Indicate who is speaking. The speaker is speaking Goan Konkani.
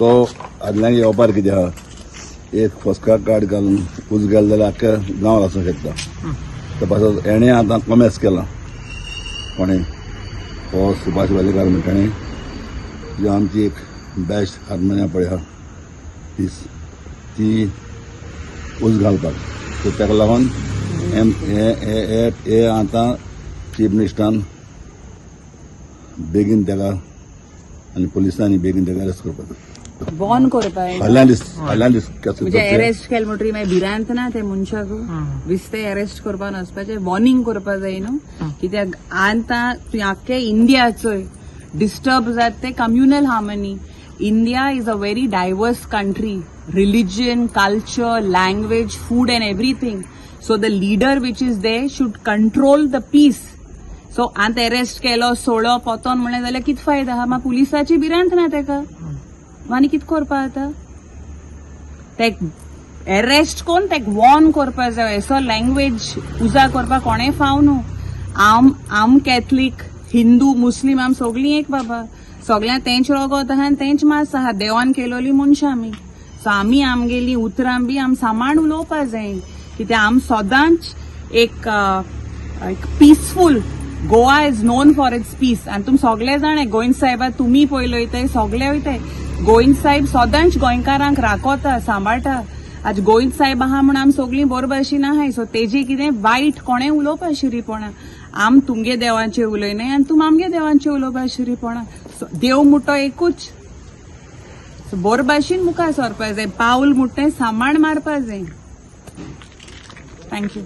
Speaker 1: तो आदल्यान येवपार कितें आहा, एक फस्का कार्ड घालून उज गेलो जाल्यार आख्ख्या गांवांत आसूंक शकता. ते पासत हेणें आतां कॉमेस केलां. कोणें? हो सुभाष वेलेकार म्हणटा ताणें जी आमची एक बेस्ट हार्मोनिया पळय आहा पीस, ती उज घालपाक. सो ताका लागून एम हे हे हे आतां चीफ मिनिस्टरान बेगीन ताका आनी पुलिसांनी बेगीन ताका अरेस्ट करपाक.
Speaker 2: वॉर्न करपा.
Speaker 1: फाल्यां दीस, फाल्यां दीस.
Speaker 2: म्हणजे अरेस्ट केले म्हणटरी मागीर भिरांत ना ते मनशाक. विस्ते अरेस्ट करपाक वचपाचें, वॉर्निंग करपा जाय न्हू, कित्याक आतां तुवें आख्खे इंडिया चोय, डिस्टर्ब जात ते communal harmony. India is a very diverse country, religion, culture, language, food and everything. So the leader which is there should control the peace. So आतां अरेस्ट केलो, सोडलो, पोतोन म्हणलें जाल्यार कितें फायदा आहा? मागीर पुलिसाची भिरांत ना तेका, आनी कितें करपा आतां? तेक अरेस्ट कोन्न तेक वॉर्न करपा जाय. असो लँग्वेज उजा करपाक कोणें फाव न्हू. आम कॅथलीक, हिंदू, मुस्लीम, आम सगळीं एक बाबा. सगळ्यां तेंच रगत आहा आनी तेंच मास आहा. देवान केलोली मनशां आमी. सो आमी आमगेली उतरां बी आम सांबाळ उलोवपा जाय, कित्याक आम सदांच एक peaceful. Goa is known for its peace. आनी तुमी सगळे जाण गोविंद साहेबा, तुमी पयले वयताय, सगळे वयताय, गोविंद साहेब सदांच गोंयकारांक राखोता, सांबाळटा. आज गोविंद साहेब आहा म्हूण आमी सगळीं बरोबर भाशेन आहाय. सो तेजी कितें वायट कोणें उलोवपा शिरीपणा. आम तुमगे देवांचे उलयनाय आनी तुम आमगे देवांचे उलोवपा शिरीपणा. सो देव मुटो एकूच. सो बरो भाशेन मुखार सरपा जाय, पावल मुट्टें सांबाळ मारपा जाय. Thank you.